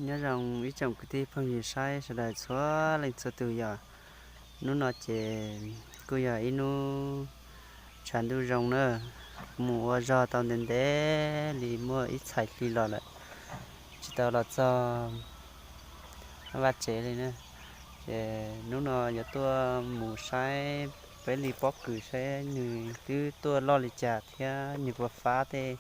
Nyob zoo ib tsoom kwv tij phooj ywg saib sawv daws txhua leej txhua tus yom. Hnub no ces kuj yog ib hnub tshav ntuj zoo na, mus ua zog tau ntev ntev li muaj ib txhais hli los lawm, tsis tau los txog vaj tsev li na. Ces hnub no yuav tuaj mus saib peb li pob kws saib nws twb tuaj loj li cas thiab nws puas fab tej,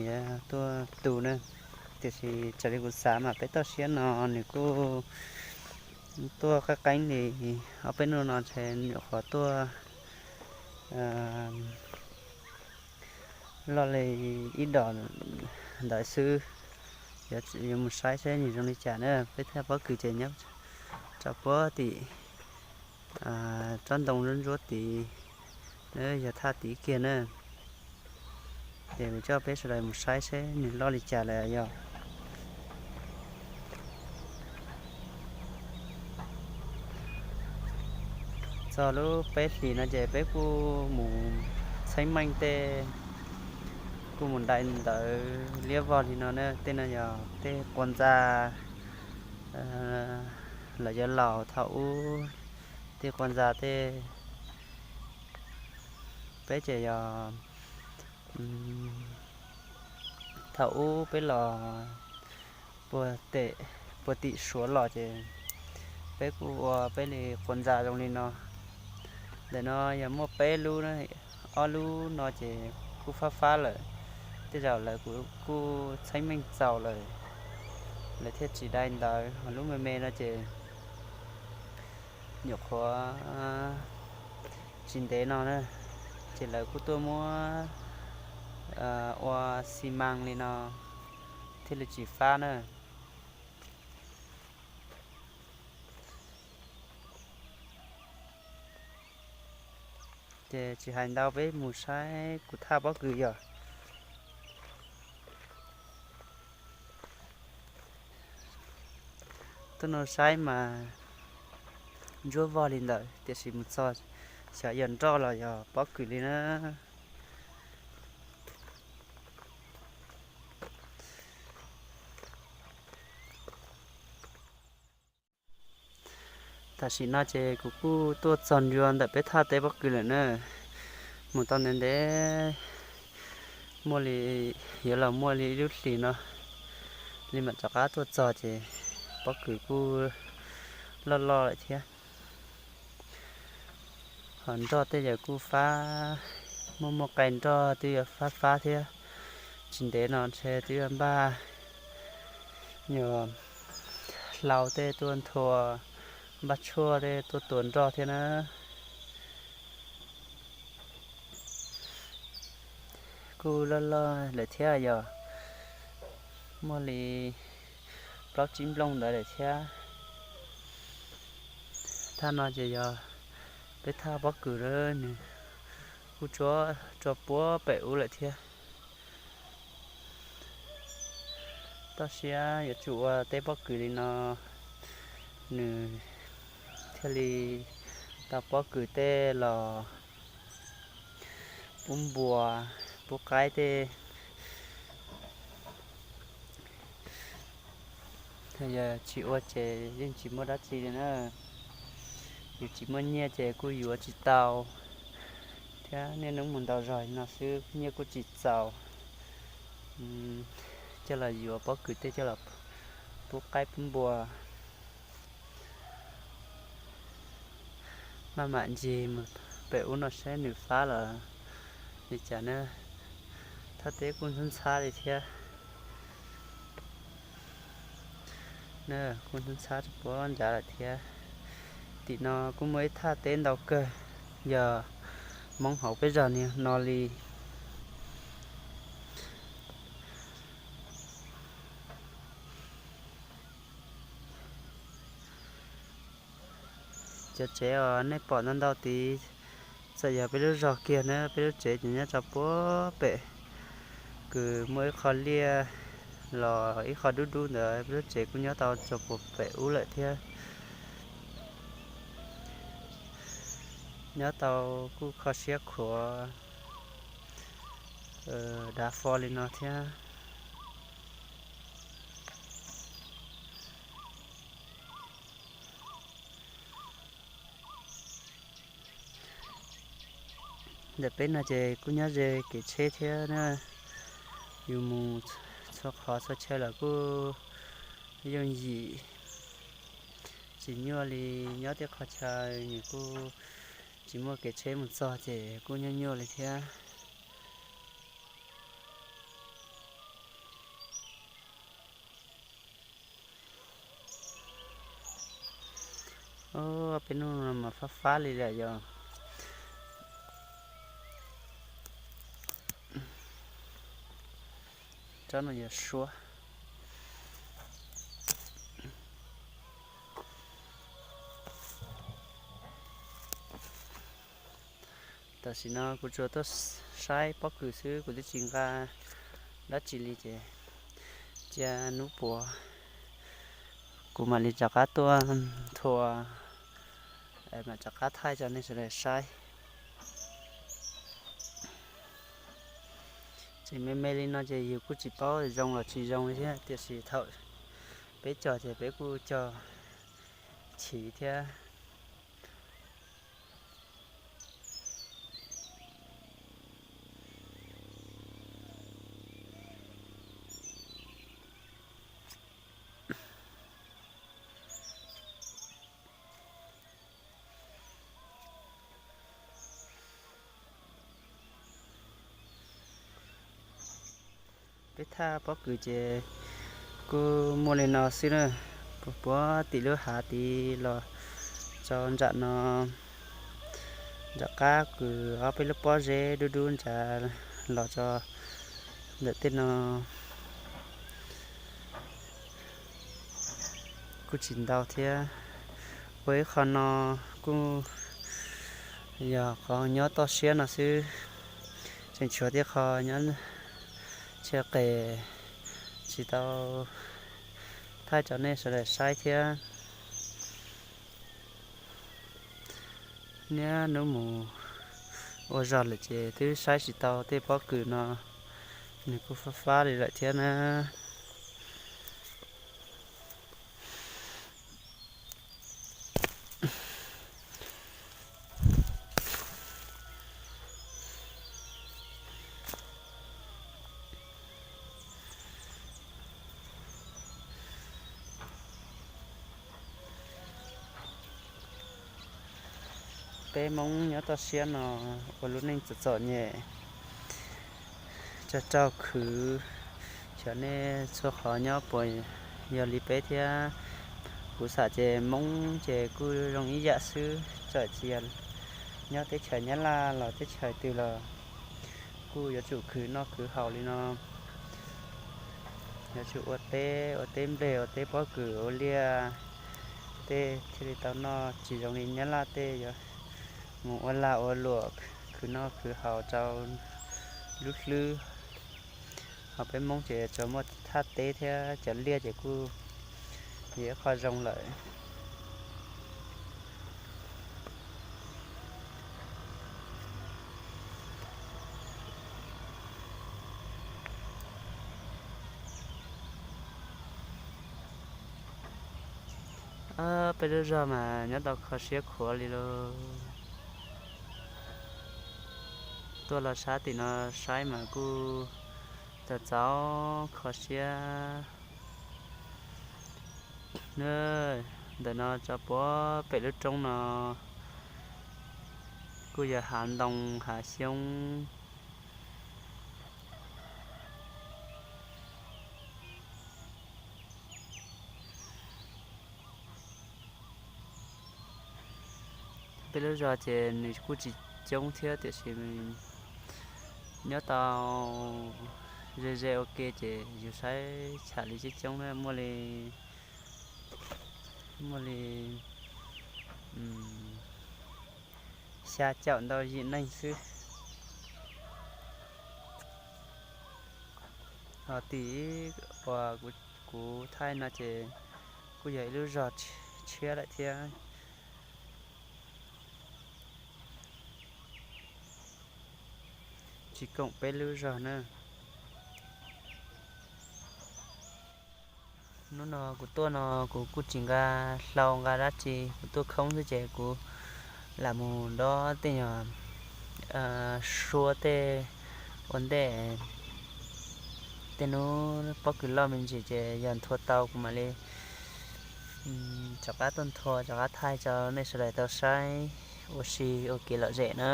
yuav tuaj tu na. Tiam sis raws li kuv xav mas peb toj siab no nws kuj tuaj qeeb qeeb li, ob peb hnub no ntshe nyuam qhuav tuaj loj li ib dos ntawd xwb. Yuav mus saib saib nws zoo li cas na, peb thaj pob kws ces nyob rau puag tim tsob ntoo ntsuab ntsuab tid, yog thaj tid kiag na. Ces kuv coj peb sawv daws mus saib saib nws loj li cas lawm yog. Txog lub peb hlis no ces peb kuj mus txheeb meej tej, kuj mus dai ntawv liab vog li no na. Tej no yog tej quas ntxa lawv yuav laus thaum ub, tej quas ntxa tej, peb ces yog thaum ub peb los puag tim Suav los ces peb kuj ua peb li quas ntxa zoo li no. Ntawm no yog muaj peb lub, ob lub no ces kuj fab fab lawm, tej zaum lawv kuj txheeb meej txaus lawm, lawv thiaj tsis dai ntawv. Ho lub me me no ces nyuam qhuav tsis ntev no na, ces lawv kuj tuaj muab ua xi mas li no thiaj li tsis fab na. Ces tsis hais ntau, peb mus saib kuv thaj pob kws yog. Tuaj no saib mas ntsuab vog li ntawd, tiam sis mus txog xyov yog nroj los yog pob kws li na. Tam sim no ces kuv kuj tuaj txog ntua ntawm peb thaj teb pob kws lawm na. Mus tau ntev ntev, muaj li, yuav los muaj li ib lub hlis no li mam rov qab tuaj txog ces pob kws kuj loj loj lawm thiab. Ho nroj tej yam kuj fab, muaj muaj qe nroj twb yuav fab fab thiab. Tsis ntev no ntshe twb yuav npaj nyuag hlau tej tuaj nthua, npaj tshuaj tej tuaj tua nroj thiab na. Kuj loj loj lawm thiab yog, muaj li plaub tsib nplooj ntawd lawm thiab. Thaj no ces yog peb thaj pob kws, nws kuj tsuab rau puag pem ub lawm thiab. Toj siab yuav tsum ua teb pob kws li no, nws thiaj li tau pob kws tej los pub npua, pub qaib tej. Yog tsis ua ces yeej tsis muaj dab tsi li na. Yus tsis muaj nyiaj ces kuj yuav tsis tau, thiab niaj hnub mus ntaus zog no xwb nyiaj kuj tsis txaus coj los yuav pob kws tej coj los pub qaib pub npua. Maj mam ncig mus pem ub no saib nws fab los li cas na. Thaj teb kuj ntxhab ntxhab li thiab. Kuj ntxhab ntxhab rau puag nrad lawm thiab. Tim no kuj muaj ib thaj teb ntau kawg, yog Hmoob hauv peb zos no li. Cov tsev uas nej pom ntau ntau tid, txawm yog peb lub zos kiag na, peb lub tsev ces nyob rau puag pem, kws muaj ib qho liaj los ib qho dub dub ntawd, peb lub tsev kuj nyob tau rau puag pem ub lawm thiab. Nyob tau kuj kho siab khuav dav fo li no thiab. Ntawm peb no ces kuj nyob ze kev tsheb thiab na. Yus mus txhua qhov txhua chaw los kuj yooj yim, tsis nyuaj li. Nyob tej qhov chaw nws kuj tsis muaj kev tsheb mus txog ces kuj nyuaj nyuaj li thiab. Peb hnub no mas fab fab li lawm yog. Tsob no yog suab. Tam sim no kuv tsuas tuaj saib pob kws xwb, kuv twb tsis nqa dab tsi li ces cia hnub puav kuv mam li rov qab tuaj nthua, mam rov qab thaij rau nej sawv daws saib. Tseem me me li no ces yus kuj tsis paub zoo los tsis zoo li thiab, tiam sis thaum peb cog ces peb kuj cog chiv thiab. Peb thaj pob kws ces kuj muaj li no xwb na, puag tim lub hav tid los rau nram no, nram qab kws ob peb lub pob zeb dub dub nrad los rau ntawm tej no kuj tsis ntau thiab. Ua ib qho no kuj yog qhov nyob toj siab no xwb, tseem tshuav tej qho nyob tshiab qes tsis tau thaij rau nej sawv daws saib thiab. Niaj hnub mus ua zog lawm ces twb saib tsis tau tej pob kws no, nws kuj fab fab li lawm thiab na. Peb Hmoob nyob toj siab no ua lub neej txom txom nyem, tsawg rau khwv, xyov nej txhua qhov nyob puas yog li peb thiab. Kuv xam ces Hmoob ces kuj zoo ib yam xwb, txawm tsis yog nyob teb chaws Nyab Laj los teb chaws twg los kuj yuav tsum khwv noj khwv haus li no. Yuav tsum ua teb, ua teb nplej, ua teb pob kws, ua liaj tej thiaj li tau noj, tsis zoo li Nyab Laj tej yuav mus ua lag ua luam khwv noj khwv haus rau lub hlwb. Ho peb Hmoob ces tsuas muaj thaj teb thiab cov liaj ces kuj yog ib qho zoo lawm. Peb lub zog mas nyob tau kho siab khuav li lauj. Tuaj los sab tim no saib mas kuj txaus txaus kho siab. Ntawm no tso puag pem lub roob no kuj yog hav ntoo hav xyoob. Peb lub zog ces nws kuj tsis coob thiab tiam sis nyob tau ze ze ua ke ces yus saib tsham li coob coob na, muaj li, muaj li xya caum ntau yim neeg xwb. Ho tim uas kuv thaij no ces kuj yog ib lub zog tshiab lawm thiab, tsis koom peb lub zog na. Hnub no kuv tuaj no kuv kuj tsis nqa hlau nqa dab tsi, kuv tuaj khoob xwb ces kuv lam mus dob tej nyuag suab tej ua ntej. Tej hnub pob kws loj me ntsis ces yog nthua tau kuv mam li rov qab tuaj nthua rov qab thaij rau nej sawv daws tau saib ua si ua kev lom zem na.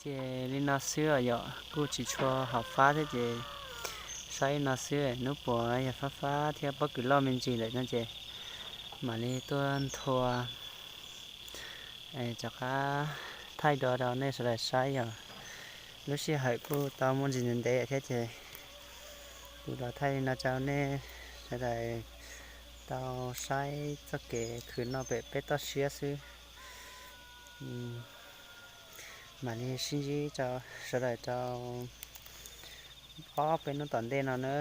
Ces li no xwb os yom, kuj tsis tshua hauv fab thiab ces saib li no xwb, hnub puas yog fab fab thiab pob kws loj me ntsis lawm no ces mam li tuaj nthua rov qab thaij dua rau nej sawv daws saib yom. Lub sij hawm kuj tau muaj ntsis ntev ntev thiab ces kuv los thaij li no rau nej sawv daws tau saib txoj kev khwv noj pem peb toj siab xwb. Mam li sib ntsib rau sawv daws rau ob peb hnub tom ntej no na.